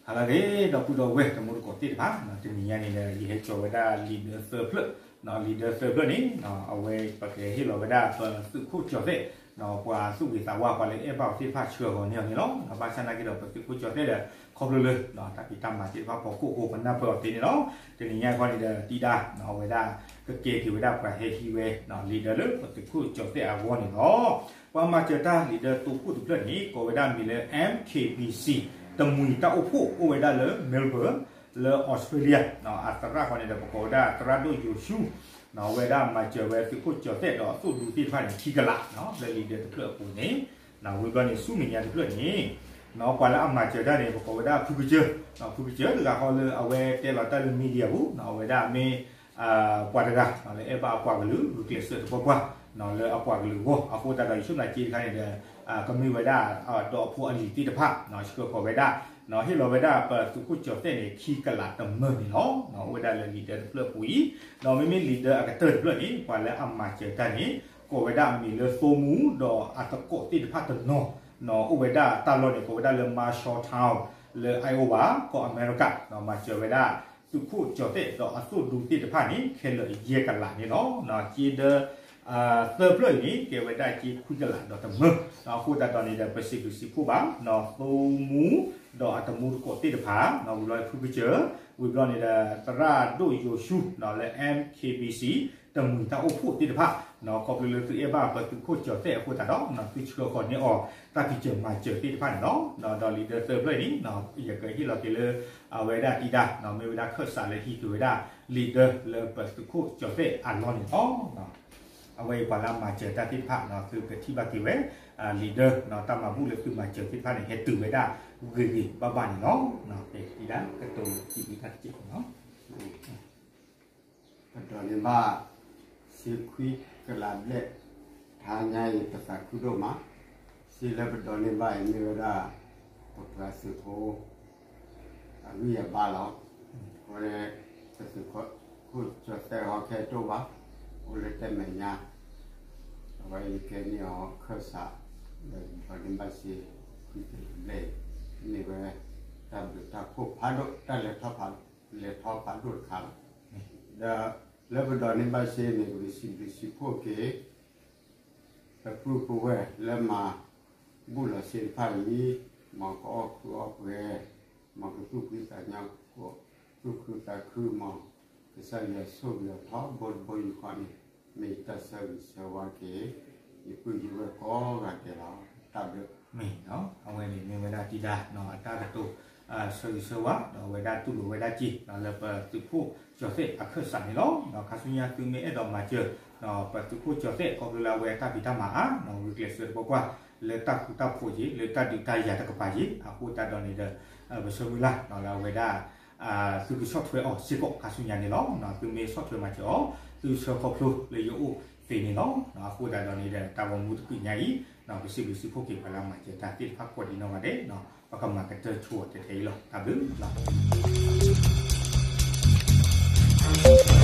ဟါလၢအဂ့ၤ ဒီပုၢ်ဒီဝဲၢ်တံၤသကိးသ့ၣ်တဖၣ်, တနံၤညါန့ၣ်ဒီး ယဟဲကၠီၤဝဲဒၣ်လံာ်ဒၢသၢဖျၢၣ်, လံာ်ဒၢသၢဖျၢၣ်န့ၣ် အဝဲပကဟ့ၣ်လီၤဝဲဒၣ်ပသုးခိၣ်ကၠီၤသဲး ပှၤသူၣ်ဂ့ၤသးဝါ ပှၤလၢအဲၣ်ဘၣ်အီၤသ့ၣ်တဖၣ်ဆှၢအဂီၢ်န့ၢ်အီၤန့ၣ်လီၤ. ဘၣ်ဆၣ်နာ်က့ဒီး ပသုးခိၣ်ကၠီၤသဲးဒီး ခီဖျိလၢ တၢ်ဖံးတၢ်မၤသ့ၣ်တဖၣ်ဖီခိၣ်အဃိ ပနၢ်ပၢၢ်အီၤသ့န့ၣ်လီၤ. တနံၤညါခီန့ၣ်ဒီး တံၤဒါ အဝဲဒၣ် ကကဲက့ၤဝဲဒၣ်ပှၤဟဲဟံးဝဲ လံာ်ဒၢလၢပသုးခိၣ်ကၠီၤသဲးအဂီၢ်န့ၣ်လီၤ. ပှၤမၤစၢၤတၢ်လံာ်ဒၢတိခိၣ်တဖျၢၣ်န့ၣ် ကိးဝဲဒၣ်မံၤလၢ M K B C တမှံၤတၢ်အိၣ်ဖှိၣ် အိၣ်ဝဲဒၣ်လၢ Melbourne လၢ Australia အသရၣ်ဃီန့ၣ်ဒီး ပကိးဝဲဒၣ်သရၣ်ဒိၣ်ယိၤၡူ ဝဲဒၣ်မၤစၢၤဝဲသုးခိၣ်ကၠီၤသဲးဒီးအသိၣ်ဒူသ့ၣ်တဖၣ်န့ၣ် ခံကလး လၢလံာ်ဒၢတဖျၢၣ်အပူၤန့ၣ်, ဝံၤဘျီန့ၣ် ဆူမဲာ်ညါတဖျၢၣ်န့ၣ် ပှၤလၢအမၤစၢၤတၢ်န့ၣ် ပကိးဝဲဒၣ်ဖုကစၢၢ်, ဖုကစၢၢ်တဂၤဃီလၢအဝဲတဲလီၤတၢ်လၢ media ပူၤ အဝဲဒၣ်မ့ၢ် ပှၤတဂၤ လၢအဲၣ်ဘၣ်အပှၤကလုာ် ဂုာ်ကျဲးစၢးသပှၢ်ပှၢ် လၢအပှၤကလုာ်အဂီၢ် အဃိသတးဒီး ယဆိကမိၣ်က့တခါန့ၣ်ဒီး ကမ့ၢ်ဝဲဒၣ် ဒီးအဖိအလံၤသ့ၣ်တဖၣ် ဆှၢဃီၤဝဲဒၣ် ဟ့ၣ်လီၤဝဲဒၣ်ပသုးခိၣ်ကၠီၤသဲးန့ၣ် ခံကလးတမၢန့ၣ်လီၤ. အိၣ်ဝဲဒၣ်လၢလံာ်ဒၢတဖျၢၣ်အပူၤအံၤ, ဒီးမ့မ့ၢ်လံာ်ဒၢအကတၢၢ်တဖျၢၣ်န့ၣ် ပှၤလၢအမၤစၢၤတၢ်န့ၣ် ကိးဝဲဒၣ်မံၤလၢသိမူ ဒီးအသကိးသ့ၣ်တဖၣ်တနီၤ အိၣ်ဝဲဒၣ်တၢ်လီၢ်န့ၣ် ကိးဝဲဒၣ်လၢ Marshalltown လၢ Iowa ကီၢ်အမဲရကၤ မၤစၢၤဝဲဒၣ် သုးခိၣ်ကၠီၤသဲးဒီးအသိၣ်ဒူသ့ၣ်တဖၣ်န့ၣ် ခဲလၢာ်ယဲၢ်ကလးန့ၣ်လီၤ. က့ဒၢ သၢဖျၢၣ်အံၤန့ၣ် ကဲဝဲဒၣ်က့ခွံကလးဒီးတမၢ, အဃိသတးဒီးန့ၣ်ဒီး ပစံးဘျုးစံးဖှိၣ်ဘၣ် သိမူ ဒီးအတမူတကိးသ့ၣ်တဖၣ် ဝံၤဘျီဖုကစၢၢ် ဝံၤဘျီန့ၣ်ဒီး သရၣ်ဒိၣ်ယိၤၡူ လၢ M K B C တမှံၤတၢ်အိၣ်ဖှိၣ်သ့ၣ်တဖၣ် ခီဖျိလၢသုအဲၣ်ဘၣ်ပသုးခိၣ်ကၠီၤသဲးအဃိသတးဒီး သုဆှၢဃီၤန့ၢ်အီၤ တၢ်ဖံးစၢၤမၤစၢၤသ့ၣ်တဖၣ်န့ၣ်လီၤ. ဒီးလံာ်ဒၢသၢဖျၢၣ်အံၤန့ၣ် ယကဟ့ၣ်လီၤက့ၤလၢ အဝဲဒၣ်တံၤဒါ မ့ၢ်ဝဲဒၣ်ခၢၣ်စးလၢဟံးက့ၤဝဲဒၣ် လံာ်ဒၢလၢပသုးခိၣ်ကၠီၤသဲးအလီၢ်န့ၣ်လီၤ. အဝဲအံၤပှၤလၢအမၤစၢၤတၢ်သ့ၣ်တဖၣ် သုကထံၣ်ဘၣ်က့ၤဝဲ လံာ်ဒၢ တၢ်မၤဘူၣ်လၢသုမၤစၢၤသ့ၣ်တဖၣ်န့ၣ် ဟဲတုၤဝဲဒၣ်ဂ့ၤဂ့ၤဘၣ်ဘၣ်န့ၣ်လီၤ. တံၤဒါ ကတိၤစံးဘျုးတၢ်တက့ၢ်န့ၣ်လီၤ. ပဒိးန့ၢ်ဘၣ် စ့ခွံကလးဘျဲၣ် တဟါညါအံၤ ပသးခုဒိၣ်မး, စ့လၢပဒိးန့ၢ်ဘၣ်အံၤမ့ၢ်ဝဲဒၣ် ပပှၤသုးဖိ အဂံၢ်အဘါလီၤ. အဃိန့ၣ် ပသုးခိၣ်ကၠီၤသဲးဟီခဲတအိၣ်ဘၣ်, အိၣ်လၢတၢ်မဲာ်ညါ, အဝဲအံၤကဲန့ၢ်အီၤခၢၣ်စး လၢပဒိးန့ၢ်ဘၣ်စ့ခွံကလးဘျဲၣ်အံၤ မ့ၢ်ဝဲ တၢ်ဘျုးတၢ်ဖှိၣ်ဖးဒိၣ် တၢ်လဲၤထီၣ်ဖးဒိၣ်တခါလီၤ. ဒီးလၢပဒိးန့ၢ်ဘၣ်စ့န့ၣ် ပကစံးဘျုးစံးဖှိၣ်က့ၤ ပပုၢ်ပဝဲၢ်လၢမၤဘူၣ်လီၤစ့တဖၣ်အံၤ, မ်ကအီၣ်ခုအီၣ်ပှဲၤ, မ်ကသူၣ်ဖှံသးညီ, သူၣ်ခုသးခု, မ်ကစၢ်ယွၤဆိၣ်ဂ့ၤအီၤထီဘိတဘိယူၢ်ဃီန့ၣ် မ့ၢ်ယတၢ်ဆၢဂ့ၤဆၢဝါက့ၤ ယပုၢ်ယဝဲၢ်ကိးဂၤဒဲးလီၤ. တၢ်ဘျုး မ့ၢ် အဝဲန့ၣ်မ့ၢ်ဝဲဒၣ်တံၤဒါ အတၢ်ကတိၤ ဆၢဂ့ၤဆၢဝါ ဒီးအဝဲဒၣ်တူၢ်လိာ်ဝဲဒၣ်က့ၤ လၢပသုးခိၣ်ကၠီၤသဲးအခၢၣ်စးန့ၣ်လီၤ. ခါဆူညါသုမ့ၢ်အဲၣ်ဒိးမၤစၢၤ ပသုးခိၣ်ကၠီၤသဲး ခီဖျိလၢအဝဲတၢ်ဖံးတၢ်မၤအါ ဂုာ်ကျဲးစၢးသပှၢ်ပှၢ် လၢတၢ်ဃူတၢ်ဖိးက့ၤ လၢတၢ်ဒုးတၢ်ယၤတကပၤက့ၤ အဃိသတးဒီးန့ၣ်ဒီး ပဆၢမုၢ်လၢ်လၢအဝဲဒၣ် သုကဆီၣ်ထွဲအီၤစ့ၢ်ကီးခါဆူညါန့ၣ်လီၤ. သုမ့ၢ်ဆီၣ်ထွဲမၤစၢၤအီၤ သုဆၢခီဖျိလၢယအိၣ်သ့န့ၣ်လီၤ. အဃိသတးဒီးန့ၣ်ဒီး တၢ်ဂီၤမူတကုးညါအံၤ ပစံးဘျုးစံးဖှိၣ်က့ၤပှၤလၢအမၤစၢၤတၢ်သ့ၣ်တဖၣ်ကိးဒံးနီၢ်ဂၤဒဲး ပကမၤကတၢၢ်ဆိအီၤထဲထဲအံၤလီၤ. တၢ်ဘျုးလီၤ.